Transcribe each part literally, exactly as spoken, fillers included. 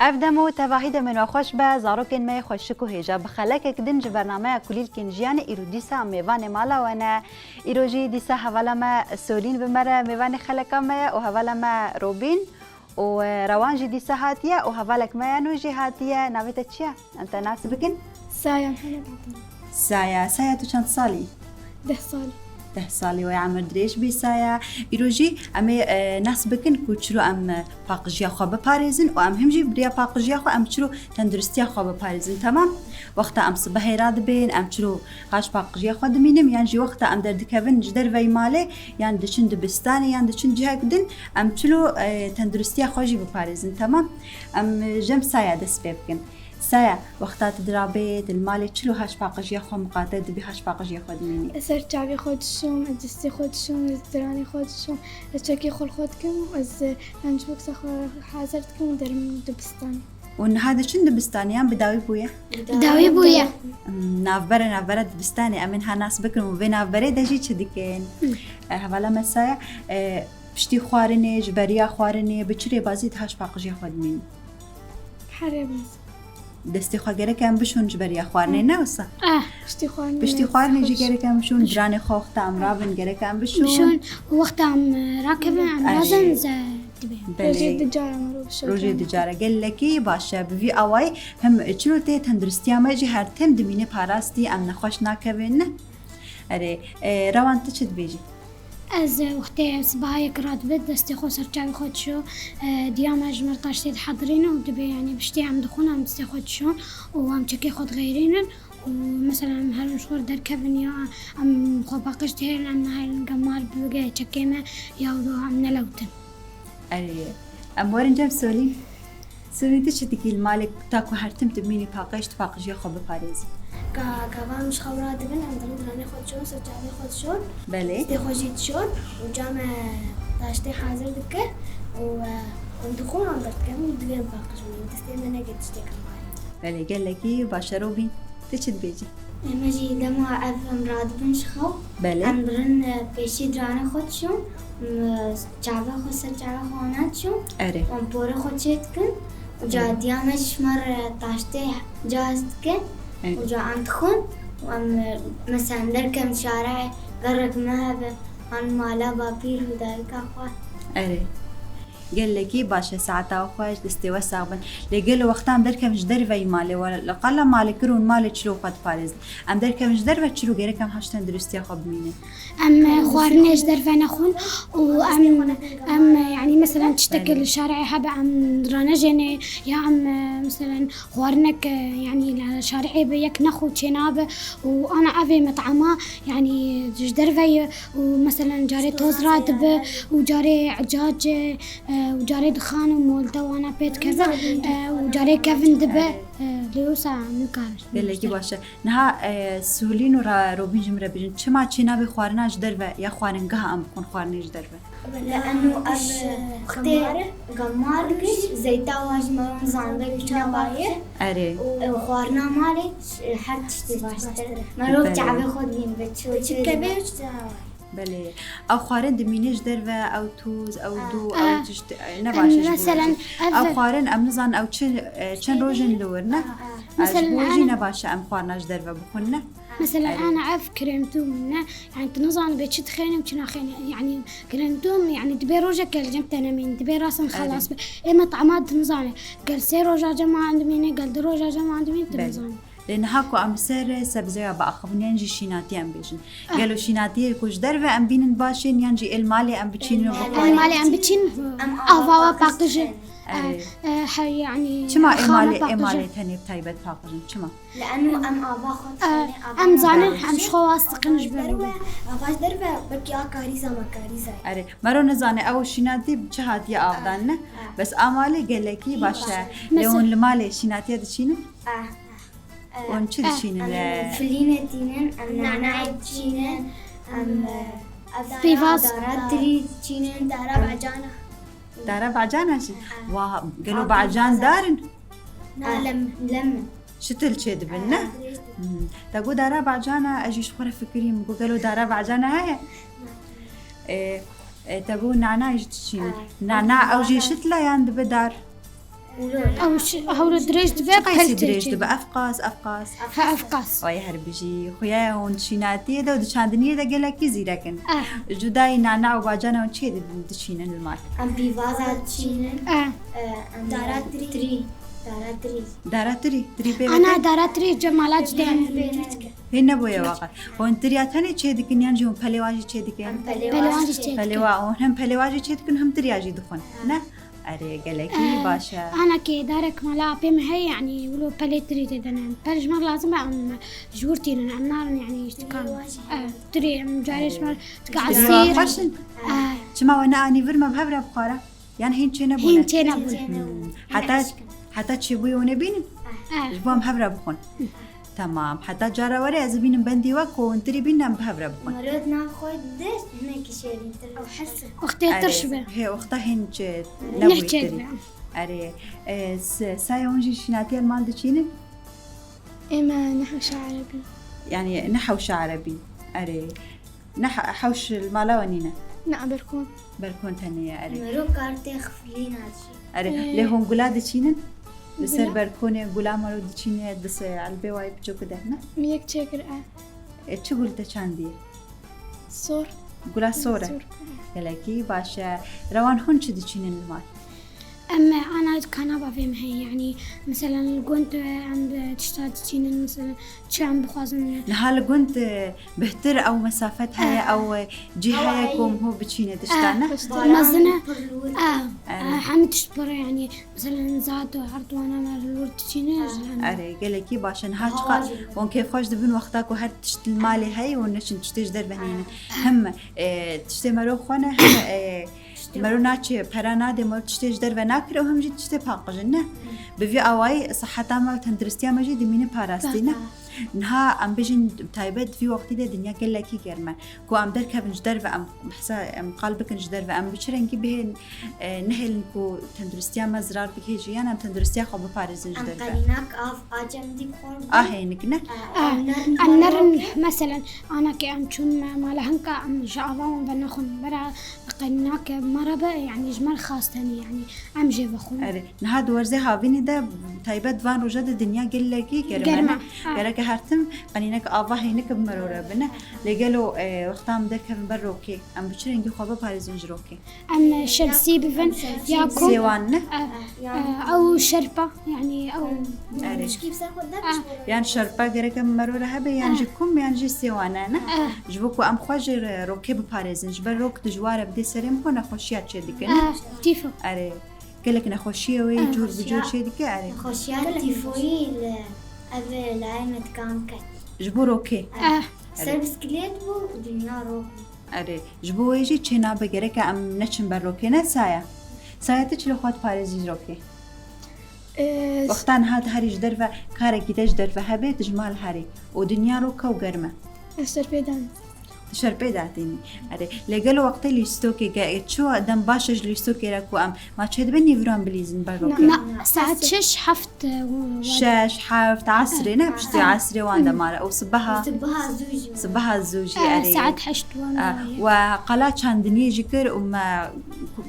Ev dem û tevahî demên we xweş be, zarokên me yê xweşik û hêja. Bi xelekek din ji bernameya Kulîlkên Jiyanê îro dîsa mêvanê mala we ne. Îro jî dîsa hevala me Solîn bi me re mêvanê xeleka me ye û hevala me Robîn û, e, Rewan jî dîsa hatiye û hevalek me ya nû jî hatiye. Navê te çi ye? Em te nas bikin. Saya Mihemed Abdullah. Saya, Saya, tu çend salî? Deh salî. Deh salî, wey emir dirêj bî Saya. Îro jî em ê, e, nas bikin ku çilo em, e, paqijiya xwe biparêzin û em him jî bi riya paqijiya xwe em çilo tenduristiya xwe biparêzin, temam? Wexta em sibehê radibên, em çilo haş paqijiya xwe dimînin, yan jî wexta em derdikevin ji derveyî malê, yan diçin dibistanê, yan diçin cihek din, em çilo, e, tenduristiya xwe jî biparêzin, temam? Em, e, ji em Saya dest pê bikin. Saya, wexta tu dirabê, tu li malê çilo haş paqijiya xwe miqate dibî, haş paqijiya xwe dimînî? Ez ser çavê xwe dişom, ez destê xwe dişom, ez diranê xwe dişom, ez çekê xwe li xwe dikim û ez, e, lunchboxa xwe hazir dikim û derim dibistanê. Û niha diçin dibistanê yan bi dawî bûye? Bi dawî bûye. Hmm, navbere, navbera dibistanê em ê niha nas bikin û vê navberê de jî çi dikin? Hmm. E, hevala me Saya, e, piştî xwarinê, ji beriya xwarinê, bi çi rêbazî tu haş paqijiya xwe dimînî? Her rêbaz. Destê xwe gerek em bişon ji beriya xwarinê, ne wisa? Eh. Piştî xwarinê, piştî xwarinê jî gerek em bişon, diranê xwe wexta em rabin gerek em bişon. Bişon, wexta em, e, rakevin, em razin ze dibe. Belê. Rojê du cara mirov bişon. Rojê du cara. Gelekî baş e. Bi vî awayî hem çilo tê tenduristiya me jî her tim dimîne parastî, em nexweş nakevin, ne? Erê, e, Rewan, tu çi dibêjî? Ez, e, wextê sibahayek radibe, destê xwe ser çavê xwe dişo, e, diya me ji mir taştê dihedrîne û dibê, yanî, piştî em dixwin, em destê xwe dişon û em çekê xwe dixeyrînin û, mesela, em herin ji xwe derkevin ya em xwe paqij dihêlin, em nahêlin gemar bige çekê me ya em nelewtin. Erê, em werin cem Solîn. Solîn, tu çi dikî li malê ta ku her tim tu bimînî paqij, tu paqijiya xwe biparêzî? Ka, ka van ji xew radibin, em dirin diranê xwe dişon, ser çavê xwe dişon. Belê. Destê xwe jî dişon û came taştê hazir dike û, e, em dixwin, em derdikin û divê em paqij bibin. Destê me neke tiştê kemar. Belê, gelekî baş e Robîn. Tu çi dibêjî? Em jî dema ev em radibin ji xew. Belê. Em birin, e, pêşî diranê xwe dişon, em, e, çava xwe ser çava xwe ana dişon. Erê. Em porê xwe çê dikin. Uca, erê, diya me ji me re taştê caz dike. Erê. Uca em dixwin. Em, e, mesela derkem şarê gerek me hebe. An mala bapîr û dayika xwe. Erê. Gelekî baş e, saeta we xweş, destê we sax bin. Lê gelo wexta em derkevin ji derveyî malê, we li qala malê kir û malê çilo xwe diparêzin. Em derkevin ji derve çilo gerek em haş tenduristiya xwe bimînin. Em, e, xwarinê ji derve nexwin û em, em, e, yanî, mesela, tiştekê, belê, li şarê hebe em ranejênê ya em, e, mesela, xwarinek, e, yanî, li şarê be yek nexwe çênabe û ana evê met'ama, yanî, ji derve ye û, mesela, carê toz radibe û carê ecac, e, û carê dixan û molde wana pê dikeve, e, û carê kevin dibe, e, lê wisa nikare. Gelekî baş e. Niha, e, Solîn û Ra-, Robîn ji min re bêjin, çima çênabe xwarina ji derve ya xwaringeha em bixwin xwarinê ji derve? Leno ev wextê gemar kir, zeyta wan ji me re nizan vekî newayê. Erê. Û, e, xwarina malê, e, her tiştî baştir e. Merov, belê, çavê xwe dibîn ve çi, çi dibe. Belê. Ew xwarin dimîne ji derve, ew toz, ew, ah, dû, ew, ah, tişt, e, ne baş e ji bo, mesela, jî. Ev xwarin em nizanin ew çi, e, çend roj in li wir, ne? Ah, ah. Mesela, ji bo jî ne baş e em xwarina ji derve bixwin, ne? Mesela, erê, ana ev kremtûm ne, yani, tu nizanî bê çi dixêne û çi naxêne. Yani, kremtûm, yani, dibê rojek gel cem te nemîn, dibê rasin, erê, xelas be. Ê met'ama tu nizanî. Gel sê roja cem an dimîne, gel du roja cem an dimîne, tu, belê, nizanî. Lê niha ku em ser sebzeya biaxivin, yan jî şînatî em bêjin. Ah. Gelo şînatiyê ku ji derve em bînin baş ên, yan jî ê li malê em biçînin û, ê li malê em biçîn, ava we paqij e. Erê. E, e, he, yani, çima ê malê, ê malê tenê bi taybet paqij in? Çima? Leno em ava xwe, e, dixwîne, ava, em zanin, em ji xwe was dikin ji ber wê. Ava ji derve, belkî a karîza me karîza ye. Erê, mero nizane ew şînatî bi çi hatiye avdan, ne? E, e. Bes a malê gelekî baş e. Baş e. Lê hûn li malê şînatiye diçînin? E, e. Hûn çi diçînin? Em, e, filîne tînin, em nanayê diçînin, em, e, pêvaz, dara tirî diçînin, dara bacana. Dara bacana jî? E, e. Wa, gelo bacan dar in? Na, lem, lem in. Şitil çê dibin, ne? Dirêj dibin. Hmm. Te got dara bacana, ez jî ji xwe re fikirîm, got gelo dara bacana heye? E, e, te got nana jî diçînin. E, nana ew jî şitla yan dibe dar? Ew şi-, hewlo dirêj dibe, Qeysî peltir dirêj çê dibe, dibe. Ev qas, ev qas. Ha, ev qas. Ay her bijî. Xuya hûn şînatiyê de û di çandiniyê de gelekî zîrek in. Eh. Ji cudayî nana û bacana hûn çê di-, diçînin li mal? Em pîvaza diçînin. Eh. Em dara tirî. Dara tirî. Dara tirî, tirî bê Ana veke. dara tirî cemala ci de. Hê neboye waqa. Hûn tiriya tenê çê dikin yan jî hûn pelêwa jî çê dikin? Em Pelewan pelewan jî çê. çê. Pelewa, hûn hem pelêwa jî çê dikin hem tiriya jî dixwin. Ne? Erê, gelekî baş e. Ana ke darek mala apê me heye, yani wilo pelê tirî tê de ne. Pel ji me lazim e, em ji wir tînin, em narin yani işte kan. Tirî, em carê ji me tika Tirî wa asîr. Xweş in. Eh, Çima we neanî vir me bi hev re bixwara? Yan hîn çê nebûne? Hîn çê nebûn. Hmm. Heta, heta çêbûyê hûn ê bînin? Eh. Ji bo em hev re bixwin. Tamam. Heta cara were ez ê bînim bendî we ku hûn tirî bînin em bi hev re bixwin. Merod nav xwe dest hinekî şêrîntir. Ew hers. Wextê tirş be. Hê wexta hîn çê Neh nebûyî çê tirî. be. Erê, e, s-, saya hûn jî şînatiya li mal diçînin? Ê me ne hewşa erebî. Yani ne hewşa erebî. Erê. Ne he-, hewş li mala we nîne? Na berkon. Berkon tenê ye, erê. Mero kartê xiflîna jî. Erê. Ee, Lê hûn gula diçînin? Li ser Gula? Berkonê gula mero diçîne, di se-, elbê wayê biçûk de ne? Mi yek çêkir e. E, çi gul te çandiye? Sor. Gula sor e. Sor. Gelekî baş e. Rewan hûn çi diçînin li mal? Em ana kana bavê me heye, yani mesela li gund em tişta diçînin, mesela çi em bixwazin. Niha li gund, e, bihtir ew mesafet heye, ew, e, cih heye ku em hû biçîne tişta ne? Mezin e. Pirlûr. Ah, ah, hemî tişt pir e, yani mesela zat û her duwana me li wir diçîne. Erê, gelekî baş e. Niha çiqa hûn kêfxweş dibin wexta ku her tişt li malê heye û neçin tiştê ji derve nînin. Hem, e, tiştê mero xwe ne, hem, e, mero naçê, pera nadê, mero tiştê ji derve nakire û hem jî tiştê paqij in ne. Bi vî awayî siheta me û tenduristiya me jî dimîne parastî ne. Niha em bijîn taybet vî wextî de dinya gelekî germ e. Ku em derkevin ji derve em hisa, em qal bikin ji derve, em bi çi rengî bihên, e, nehêlin ku tenduristiya me zirar bigihê jiyan, em tenduristiya xwe biparêzin ji Em derve. qenînak av a cem dî bixwin. A hênik ne? Ah, em nerin mesela ana ke em çûn me mala hinka em ji ava wan venexwin. Bera qenînak me re be, yani ji me re xas tenê, yani em jê vexwin. Erê, niha di werzê havînî de taybet van roja de dinya gelekî germ e Germ e, ne? Ha. Gereke her tim qenînek ava hênik bi mero re bine. Lê gelo, e, wexta em derkevin ber rokê, em bi çi rengî xwe biparêzin ji rokê? Em şemsî bivin ya ku Sêwan ne? Eh, eh, ew şerpa, yani ew Erê. Pişkî bi ser xwe Ah. derdiş. Yan şerpa gereke mero re hebe, yan jî kum, yan jî sêwan e ne? Ji bo ku em xwe ji rokê biparêzin. Ji ber rok dijwar e, bidê serê min xwe nexweşiya çêdike ne? Eh, tîfo. Erê. Gelek nexweşiyê wê cor bi cor çêdike, erê. Xweşiya tîfoyî li ev layê me dikan ket. Ji bo rokê. Eh, Ser bisiklet bû û dinya rok bû. Erê. Ji bo wê jî çê nabe gereke em neçin ber rokê ne saya. Saya tu çilo xwe diparêzî ji rokê? Ee, Wexta niha diherî ji derve karekî te ji derve hebe, tu ji mal herî. Û dinya rok e û germ e. Ez ser pê dan. Tu şerpê datînî. Erê. Lê gelo wextê lîstokê ge-, çi dem baş e ji lîstokê re ku em ma çêdibe nîviran bilîzin ber rokê? Na, saet şeş heft, e, Şeş, heft, esrê ne, piştî esrê wan de mare. Ew sibeha, Sibeha zû jî. Sibeha zû jî e, erê. Saet heşt wan Ah, de. We qala çandiniyê jî kir û me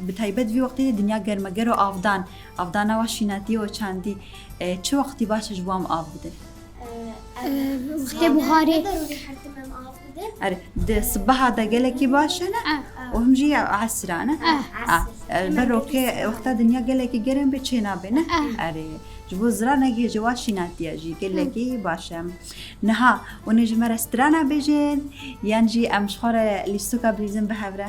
bi taybet vî wextê de dinya germe gero avdan. Avdana wa şînatiyê we çandî. E, çi wextî baş e ji bo em av bidin? E, Wextê buharê. Darûrî her tim em av bidin. Erê, di sibeha de gelekî baş e ne? Ah. Û him jî ya esra ne? Ah, e, ber rokê wexta dinya gelekî germ bê çê nabe ne? Erê, ji bo zirar negihê ji wa şînatiya jî gelekî baş e. Niha, hûn ê ji me re strana bêjin, yan jî em ji xwe re lîstoka bilîzin bi hev re?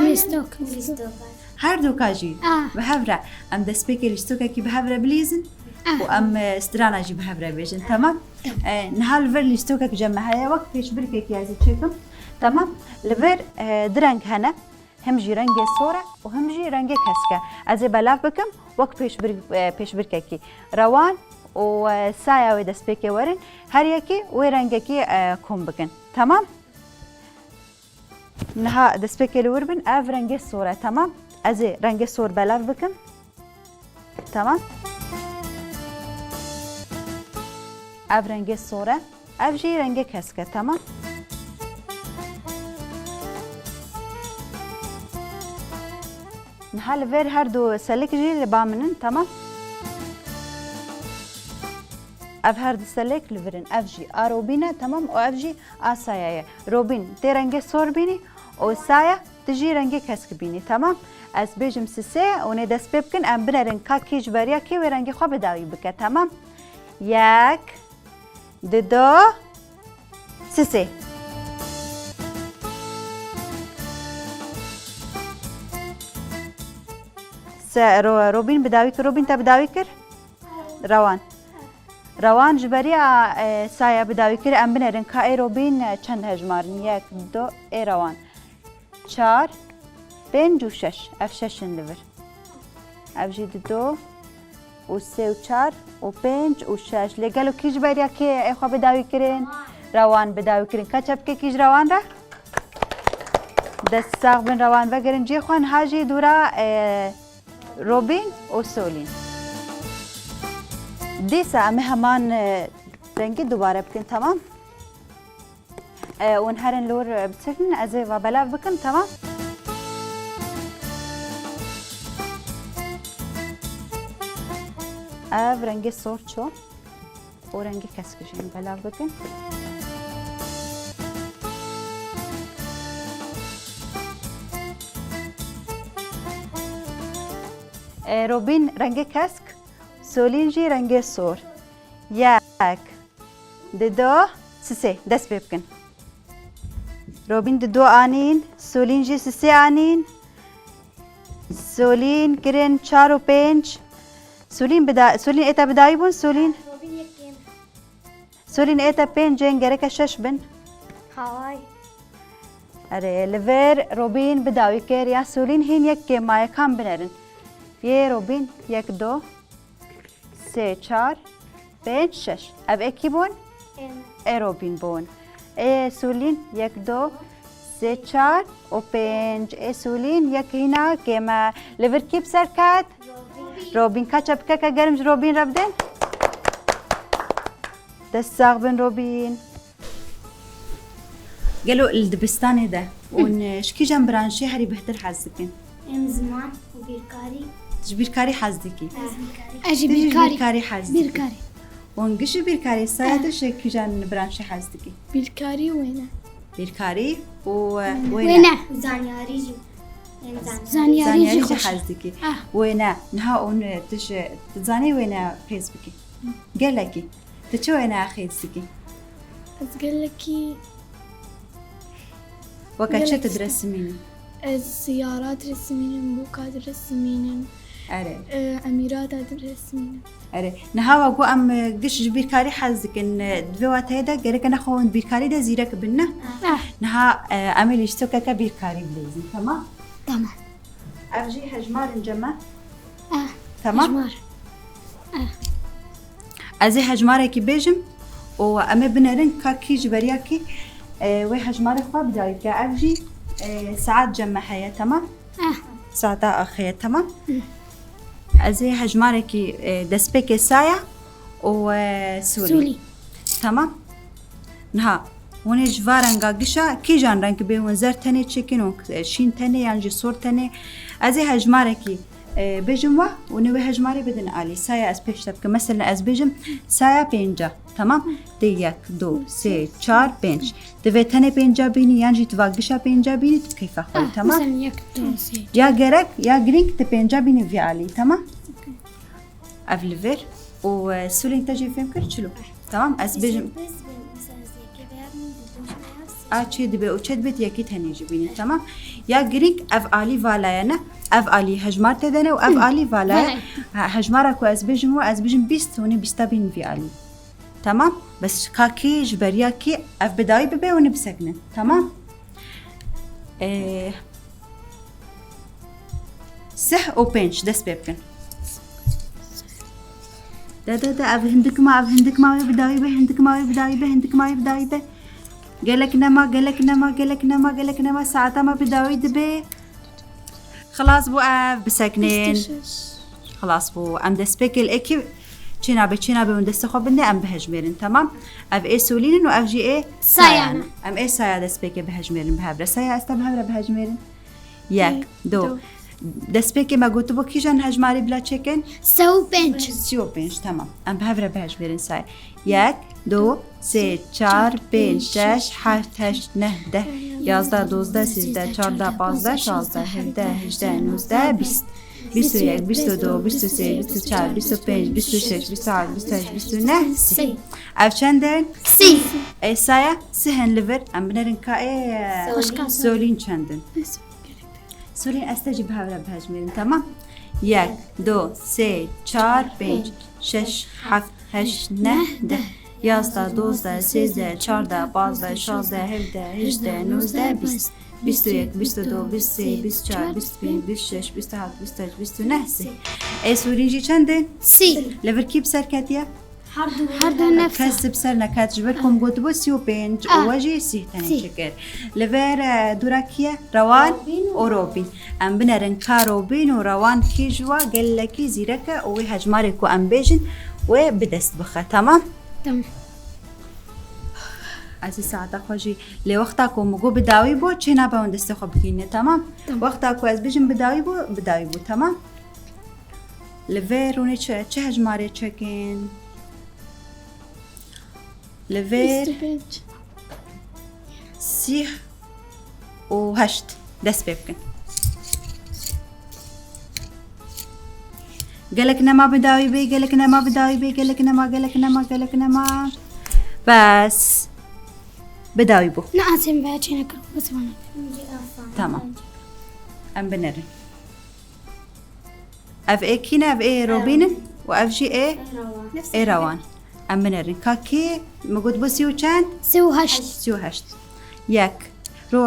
Lîstok. Lîstoka. Her doka jî Ah. bi hev re. Em destpêkê lîstokekî bi hev re bilîzin û em, e, strana jî bi hev re bêjin, temam? E, niha li vir lîstokek ji me heye, wek pêşbirkekî ez ê çêkim. Temam? Li vir, e, du reng hene. Him jî rengê sor e û him jî rengê kesk e. Ez ê belav bikim, wek pêşbir-, e, pêşbirkekî. Rewan û, e, saya wê destpêkê werin, her yekî wê rengekî, e, kom bikin. Temam? Niha destpêkê li wir bin, ev rengê sor e, temam? Ez ê rengê sor belav bikim. Temam? Ev rengê sor e, ev jî rengê kesk e, temam? Niha li vêr her du selik jî li ba min in, temam? Ev her du selêk li vir in. Ev jî a Robîn e, temam, û ev jî a Saya ye. Robîn, tê rengê sor bînî û Saya, tu jî rengê kesk bînî, temam. Ez bêjim sisê, hûn ê dest pê bikin, em binerin ka kî ji beriya kê wê rengê xwe bi dawî bike, temam. Yek, dido, sisê. Se, Ro-, Robîn bi dawî kir, Robîn te bi dawî kir? Rewan. Rewan ji beriya, e, Saya bi dawî kir, em binerin ka ê Robîn, e, çend hejmar in? Yek, du, ê Rewan. Çar, pênc û şeş. Ev şeş in li vir. Ev jî dido û sê û çar û pênc û şeş. Lê gelo kî ji beriya kê ê xwe bi dawî kirin? Rewan bi dawî kirin. Ka çepkekî ji Rewan re. Dest sax bin Rewan, vegerin cihê xwe. Niha jî dûra, e, Robîn û Solîn. Dîsa em ê heman, e, rengî dubare bikin, temam? E, hûn herin li wir, e, bitirnin, ez ê va belav bikim, temam? Ev rengê sor ço û rengê kesk jî em belav bikin. E, Robîn rengê kesk, Solîn jî rengê sor. Yek, dido, sisê. Dest pê bikin. Robîn dido anîn, Solîn jî sisê anîn. Solîn kirin çar û pênc. Solîn bi da-, Solîn ê te bi dawî bûn, Solîn? Solîn ê te pênc ên, gereke şeş bin. Haway. Erê, li vir Robîn bi dawî kir, ya Solîn hîn yek kêm maye, kam binerin? Yê Robîn, yek, do, sê, çar, pênc, şeş. Ev ê kî bûn? Ê Robîn bûn. Ê Solîn, yek, do, sê, çar û pênc. Ê Solîn, yek hîna kêm e. Li vir kî bi ser ket? Robîn. Robîn, ka çepkeke germ ji Robîn re bidin. Dest sax bin Robîn. Gelo li dibistanê de hûn, e, ji kîjan branşê herî bihtir hez dikin? Em ziman û bîrkarî. Ji bîrkarî hez dikî? Ez bîrkarî. Ez jî Tu jî bîrkarî. Bîrkarî hez dikî. Bîrkarî. Hûn giş ji bîrkarî, Saya, tu ji kîjan branşê hez dikî? Bîrkarî û wêne. Bîrkarî û, e, wêne. Wêne. Zanyarî jî. Em zan- Zanyarî Zanyarî jî jî xweş e. Hez dikî. Ah. Wêne. Niha hûn, e, tu ji, tu zanî wêne xêz bikî? Gelekî. Tu çi wêneya xêz dikî? Ez gelekî, Weke çi gelek tu tişt diresimînî? Ez siyara diresimînim, boka diresimînim. Erê. E, emîrata diresimînim. Erê. Niha we got em, e, giş ji bîrkarî hez dikin. E, di vê wateyê de gereke nexwe hûn bîrkarî de zîrek bin, ne? Ah. Niha, e, em ê lîstokeke bîrkarî bileyzin, temam? Tamam. Ev jî hejmar in, Ceme. Eh, Tamam. Hejmar. Eh. Ez ê hejmarekî bêjim û em ê binerin ka kî ji beriya kî, e, wê hejmarê xwe bi dawî bike. Ev jî, e, saet Ceme heye, temam? Eh. Saeta axê ye, temam? Hı. Ez ê hejmarekî, e, destpêkê Saya û, e, Sûlî. Sûlî. Temam? Niha, hûn ê ji va renga gişa kîjan reng bê hûn zer tenê çêkin û, e, şîn tenê yan jî sor tenê. Ez ê hejmarekî, e, bêjim we, hûn ê wê hejmarê bidin alî. Saya ez pêş te bikim. Meselen ez bêjim saya pênca. Tamam? Tê yek, du, sê, çar, pênc. Divê tenê pênca bînî yan jî tu va gişa pênca bînî, tu keyfa xwe. Ah, tamam? Mesela yek, du, sê. Ya gerek, ya girîng tu pênca bînî vî alî. Tamam? Ev li vir û, e, Sûlîn te jî fêm kir çilo. Tamam, ez bêjim. A çê dibe û çê dibe yekî tenê jî bînî, tamam. Ya girîng ev alî vala ye ne, ev alî hejmar tê de ne û ev alî vala ye. Vala ye. Ha, hejmara ku ez bêjim û ez bêjim bîst, hûn ê bîsta bînin vî alî. Tamam? Bes ka kî ji beriya kî ev bi dawî bibe, hûn ê bisekinin. Tamam? Ee, Sih û pênc, dest pê bikin. De, de, de, ev hindik ma, ev hindik ma wê bi dawî be, hindik ma wê bi dawî be, hindik ma wê bi dawî be. Gelek nema, gelek nema, gelek nema, gelek nema, saeta me bi dawî dibe. Xilas bû ev, bisekinin. Bîst û şeş. Xilas bû. Em destpêkê li êkî çênabe, çênabe hûn destê xwe binde, em bihejmêrin, temam? Ev ê Solîn in û ev jî ê Sayan. Sayan in. Em ê Saya destpêkê bihejmêrin bi hev re. Saya, ez te bi hev re bihejmêrin. Yek, du, Destpêkê me gotibû kîjan hejmarê bila çêkin? Sê û pênc. Sî û pênc, temam. Em bi hev re bihejmêrin say. Yek, du, sê, çar, pênc, şeş, heft, heşt, neh, deh, yazdeh, dozdeh, sêzdeh, çardeh, pazdeh, şazdeh, hevdeh, hejdeh, nozdeh, bîst. Bîst û yek, bîst û du, bîst û sê, bîst û çar, bîst û pênc, bîst û şeş, bîst û heft, bîst û heşt, bîst û neh, sî. Ev çend in? Sî. Ê, saya, sih in li vir. Em binerin ka ê, Xweşka Solîn. Solîn çend in? Solîn, ez te jî bi hev re bihejmêrim, temam? Yek, du, sê, çar, pênc, şeş, heft, heşt, neh, deh, yazdeh, dozdeh, sêzdeh, çardeh, pazdeh, şazdeh, hevdeh, hejdeh, nozdeh, bîst. Bîst û yek, bîst û du, bîst û sê, bîst û çar, bîst û pênc, bîst û şeş, bîst û heft, bîst û heşt, bîst û neh, sî. Ê, Solîn jî çend in? Sî. Li vir kî bi ser ketiye? Her du Her du nefs. Kes bi ser neket, ji ber ku em gotibû sî û pênc û Ah. we jî sî tenê Sî. çêkir. Li vir, e, dûra kî ye? Rewan Robîn û û Robîn. Em binerin ka Robîn û Rewan kî ji wa gelekî zîrek e û wê hejmarê ku em bêjin wê bi dest bixe. Temam? Tamam. Ez ê saeta xwe jî lê wexta ku min got bi dawî bû, çê nabe hûn destê xwe bigihîne, temam? Tamam. Wexta ku ez bêjim bi dawî bû, bi dawî bû, temam? Li vê rûnê çi, çi hejmarê çêkin? Li vê Bîst û pênc. Sîh û heşt. Dest pê bikin. Gelek nema bi dawî bê, gelek nema bi dawî bê, gelek nema, gelek nema, gelek nema. Bes. Bi dawî bû. Ne, ez ê vê çê nekirim, bes vana. Tamam. Em binerin. Ev ê kî ne? Ev ê Robîn in û ev jî ê, Rewan. Ê Rewan. Em binerin. Ka kî? Min got bû sî û çend? Sî û heşt. Sî û heşt. Yek. Ro,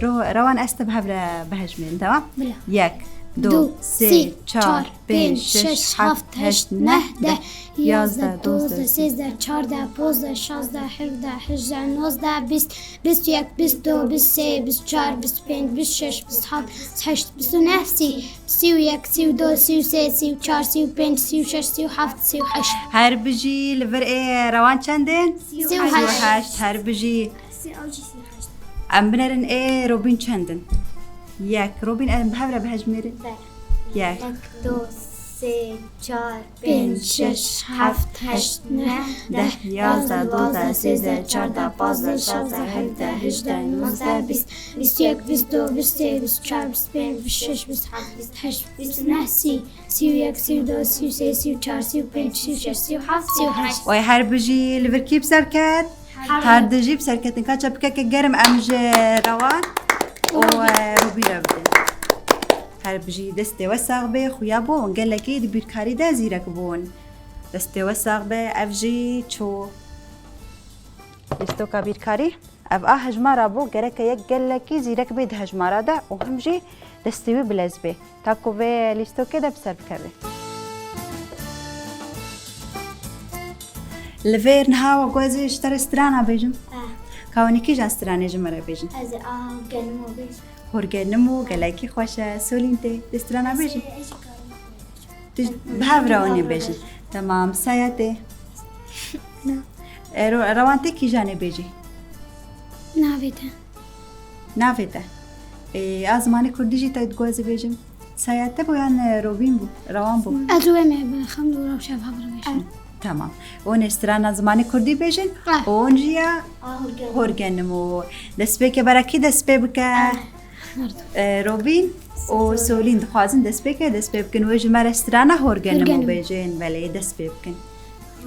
ro, Rewan, ez te bi hev re bihejmêrin, temam? Bila. Yek, du, Du, sê, sê, çar, çar, pênc, pênc, şeş, şeş, heft, heft, heşt, heşt, neh, neh, deh, deh, yazdeh, yazdeh, dozdeh, dozdeh, sêzdeh, sêzdeh, çardeh, çardeh, pozdeh, şazdeh, hevdeh, hejdeh, nozdeh, bîst, bîst û yek, bîst û du, bîst û sê, bîst û çar, bîst û pênc, bîst û şeş, bîst û heft, bîst û heşt, bîst û neh, sî, sî û yek, sî û du, sî û sê, sî û çar, sî û pênc, sî û şeş, sî û heft, sî û heşt. Her bijî. Li vir ê Rewan çend in? Sî û heşt. Sî û heşt, her bijî. Sî, ew jî sî û heşt. Em binerin ê Robîn çend in? Yek. Robîn, em bi hev re bihejmêrin. Be. Yek. Yek, du, sê, çar, pênc, şeş, heft, heşt, neh, deh, yazdeh, dozdeh, sêzdeh, çardeh, pazdeh, şazdeh, hevdeh, hejdeh, nozdeh, bîst, bîst û yek, bîst û du, bîst û sê, bîst û çar, bîst û pênc, bîst û şeş, bîst û heft, bîst û heşt, bîst û neh, sî, sî û yek, sî û du, sî û sê, sî û çar, sî û pênc, sî û şeş, sî û heft, sî û heşt. Wê her bijî. Li vir kî bi ser ket? Her du jî bi ser ketin. Ka çepikeke germ em ji Rewan û, e, Robîn re bidin. Her bijî, destê we sax be, xuya bû, hûn gelekî di bîrkarî de zîrek bûn. Destê we sax be, ev jî çû. Lîstoka bîrkarî. Ev a hejmara bû, gereke yek gelekî zîrek bê di hejmara de û him jî destê wî bilez bê. Ta ku vê lîstokê de bi ser bikeve. Li vêr niha we got ez ê ji te re strana bêjim. Eh. Ka hûn ê kîjan stranê ji me re bêjin? Ez ê a Hûrgenimo bêjim. Hûrgenimo gelekî xweş e. Solîn tê. Dê strana bêjin. Ez ê, ez ê karim. Tu bi hev re hûn ê bêjin. Temam. Saya tê. Na. E, Ro-, Rewan tê kîjan ê bêjî? Navê te. Navê te. Ê, a zimanê kurdî jî te digot ez ê bêjim. Saya te bû yan, e, Robîn bû? Rewan bû? Ez û em ê bi xem dû rewşa bi hev re bêjin. Tamam. Hûn ê strana zimanê kurdî bêjin. Ah. Hûn jî ya Hûrgenimo. Destpêkê berekî dest pê bike. Ah. E, Robîn û Solîn dixwazin dest pê ke, dest pê bikin. Wê ji me re strana Hûrgenimo bêjin. Belê, dest pê bikin.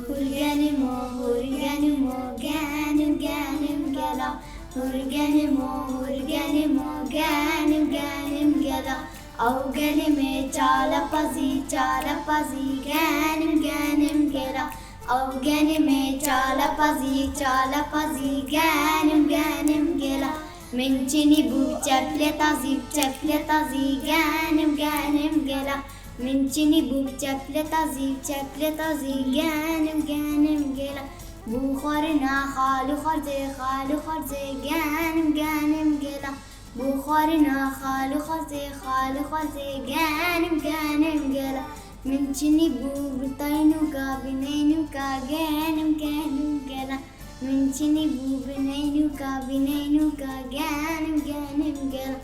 Hûrgenimo, hûrgenimo, genim, genim gela. Hûrgenimo, hûrgenimo, genim, genim gela. Ew genimê çalepezî, çalepezî, genim, genim gela. Ew genimê çalepezî, çalepezî, genim, genim gela. Min çinî bû çeplê tazî, çeplê tazî, genim, genim gela. Min çinî bû çeplê tazî, çeplê tazî, genim, genim gela. Bû xwarina xal û xwarzê, xal û xwarzê, genim, genim gela. Bû xwarina xal û xwarzê, xal û xwarzê, genim, genim gela. Min çinî bû bi teynûka, bi neynûka, genim, genim gela. Min çinî bû bi neynûka, bi neynûka, genim, genim gela.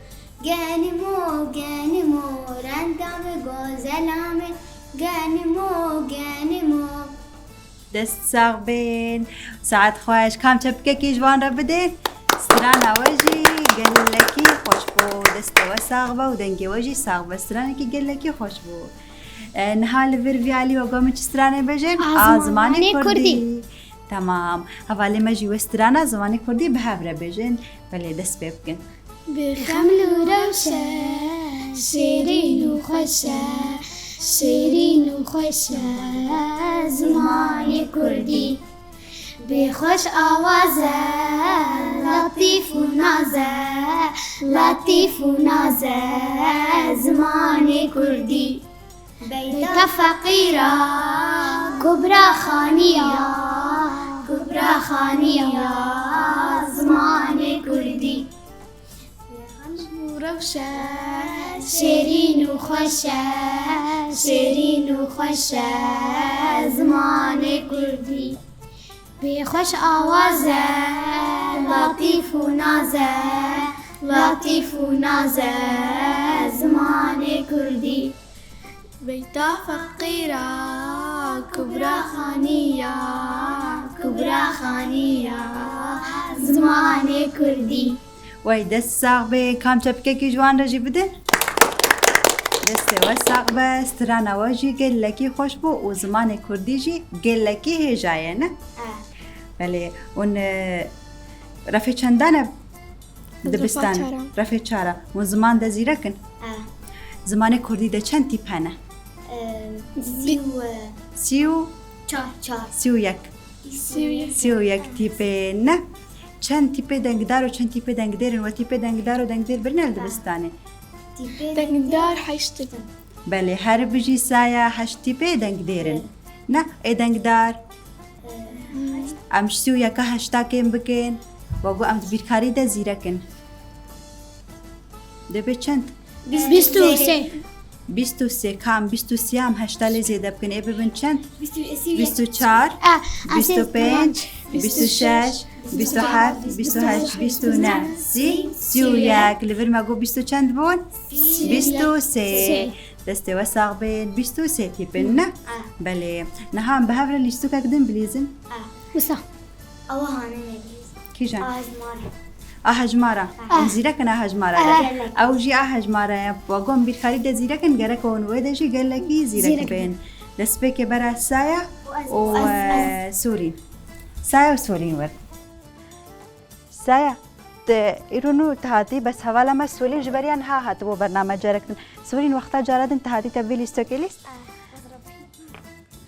Genimo, genimo, renda me gozelame. Genimo, genimo. Dest sax bên. Saet xweş. Kam çepikekî ji wan re bidê. Strana we jî gelekî xweş bû. Destê we sax be û dengê we jî sax be. Stranekî gelekî xweş bû. E, niha li vir vî alî we got min çi stranê bêjin? A zimanê kurdî. Temam. Hevalê me jî wê strana zimanê kurdî bi hev re bêjin. Belê, dest pê bikin. Bi xem li rewş e, şêrîn û xweş e, şêrîn û xweş e zimanê kurdî. Bê xweş awaz e, letîf û naz e, letîf û naz e zimanê kurdî. Beyta feqîra, Kubra Xaniya, Kubra Xaniya zimanê kurdî. Bê xem û rewş e, şêrîn û xweş e, şêrîn û xweş e zimanê kurdî. Bê xweş awaz e, letîf û naz e, letîf û naz e zimanê kurdî. Beyta feqîra, Kubra Xaniya, Kubra Xaniya zimanê kurdî. Wey, dest sax be, kam çepikekî ji wan re jî bidin. Destê we sax be, strana we jî gelekî xweş bû û zimanê kurdî jî gelekî hêja ye, ne? E. Belê, hûn, e, refê çendan e dibistan? Refa çar a. Refê çar a. Hûn ziman de zîrek in? E. Zimanê kurdî de çend tîp hene? E, sî û, e, sî û çar, çar. Sî û yek. Sî û yek. Sî û yek tîpê ne. Çend tîpê dengdar û çend tîpê dengdêr in? We tîpê dengdar û dengdêr birine li dibistanê? Tîpê dengdar heşt in. Belê, her bijî Saya, heşt tîpê dengdêr in. Belê. Ne, ê dengdar. Em ji sî û yeka heşta kêm bikin. We got em di bîrkarî de zîrek in. Dê be çend? Bîst û sê. Bîst û sê, kam bîst û sê em heşta lê zêde bikin. Ê bibin çend? Bîst û çar, bîst û pênc, bîst û şeş, bîst û heft, bîst û heşt, bîst û neh, sî, sî û yek. Li vir me got bîst û çend bûn? Bîst û sê. Destê we sax bên, bîst û sê tîpin, ne? Ah. Belê. Niha em bi hev re lîstikek din bilîzin. Ah. Wisa. Ew hanê me bilîzin. Kîjan? A hejmara. A hejmara. Ah. Em zîrek in a hejmara de. Ah. Ew jî a hejmara ye. We got em bîrkarî de zîrek in, gerek hûn wê de jî gelekî zîrek bên. Destpêkê bera Saya û, e, Solîn. Saya û Solîn werin. Saya, te îro nû tu hatî, bes hevala me Solîn ji beriya niha hatibû bername carek din. Solîn, wexta cara din tu hatî te vê lîstekê lîst?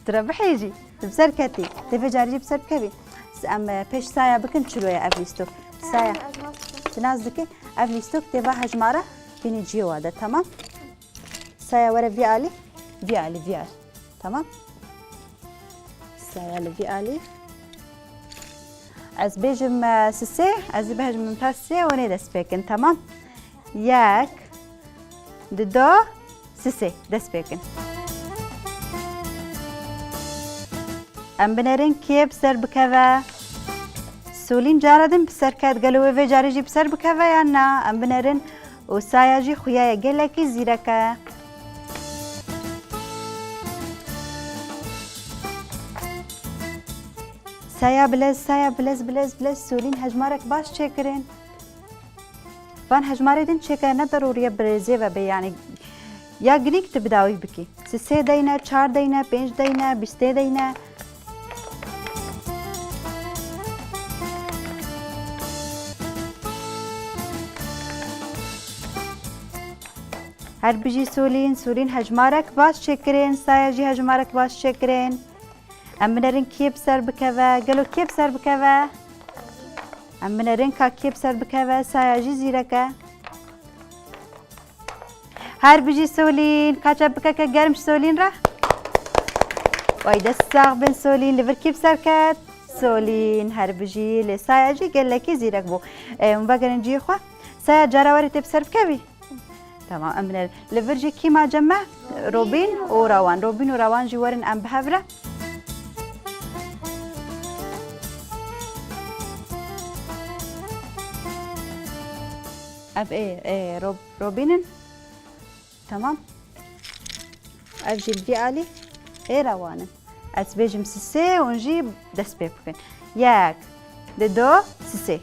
Tu re bihêjî, tu bi ser ketî. Tê vê carî jî bi ser bikevî. Em, e, pêş Saya bikin çilo ye ev lîstok. Saya, tu nas dikî, ev lîstok tê va hejmara bînî cihê wa de, temam? Saya were vî alî, vî alî, vî alî. Tamam. Saya li vî alî. Ez bêjim, e, sisê, ez ê bihejmim ta sisê, hûn ê dest pê kin, tamam? Yek, dido, sisê, dest pê kin. Em binerin kê bi ser bikeve. Solîn cara din bi ser ket, gelo wê vê carê jî bi ser bikeve yan na? Em binerin. Û Saya jî xuya ye, gelekî zîrek e. Saya bilez, Saya bilez, bilez, bilez, Solîn hejmarek baş çêkirin. Van hejmarê din çêke, ne derûrî ye bi rêzê ve bê, yanî ya girîng tu bi dawî bikî. Sisê deyne, çar deyne, pênc deyne, bîstê deyne. Her bijî Solîn, Solîn hejmarek baş çêkirin, Saya jî hejmarek baş çêkirin. Em binerin kê bi ser bikeve, gelo kê bi ser bikeve? Em binerin ka kê bi ser bikeve, Saya jî zîrek e. Her bijî Solîn, ka çepikeke germ ji Solîn re. Way dest sax bin Solîn, li vir kî bi ser ket? Solîn, her bijî, lê Saya jî gelekî zîrek bû. Ê, hûn vegerin cihê xwe. Saya cara werê tê bi ser bikevî? Tamam, em binerin. Li vir jî kî ma cem me? Robîn û Rawan. Robîn û Rawan jî werin em bi hev re. Ev ê, ê Rob-, Robîn in. Tamam. Ev jî li vî alî ê rewan in. Ez bêjim sisê, hûn jî dest pê bikin. Yek, di do, sisê.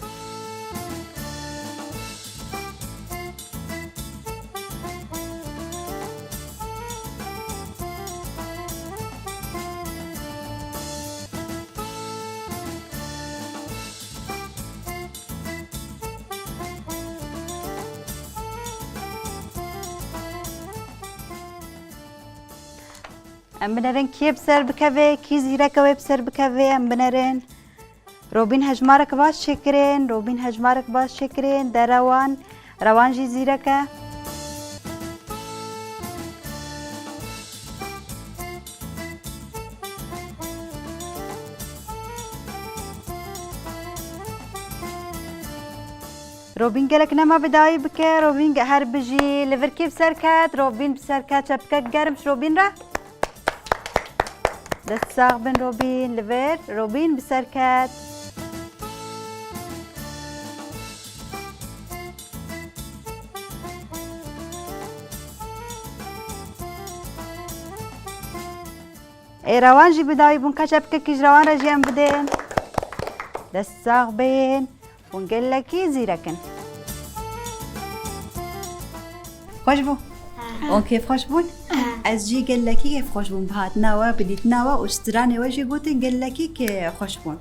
Em binerin kê bi ser bikeve, kî zîreke wê bi ser bikeve, em binerin. Robîn hejmarek baş çêkirin, Robîn hejmarek baş çêkirin, de rewan, rewan jî zîreke. Robîn gelek nema bi dawî bike, Robîn ge-, her bijî, li vir kê bi ser ket, Robîn bi ser ket, çepkek germ ji Robîn re. Dest sax bin Robîn, li vir, Robîn bi ser ket. Ê rewan jî bi dawî bûn, ka çepkekî ji rewan re jî em bidin. Dest sax bin. Hûn gelekî zîrek in. Xweş bû? Hûn kêfxweş bûn? Ez jî gelekî kêfxweş bûm bi hatina we, bi dîtina we û stranê we jî gotin gelekî kêfxweş bûn.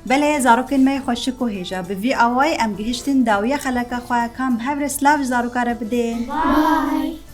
Belê zarokên me yê xweşik û hêja, bi vî awayî em gihiştin dawiya xeleka xwe, ka em bi hev re silav ji zaroka re bidin. Bye.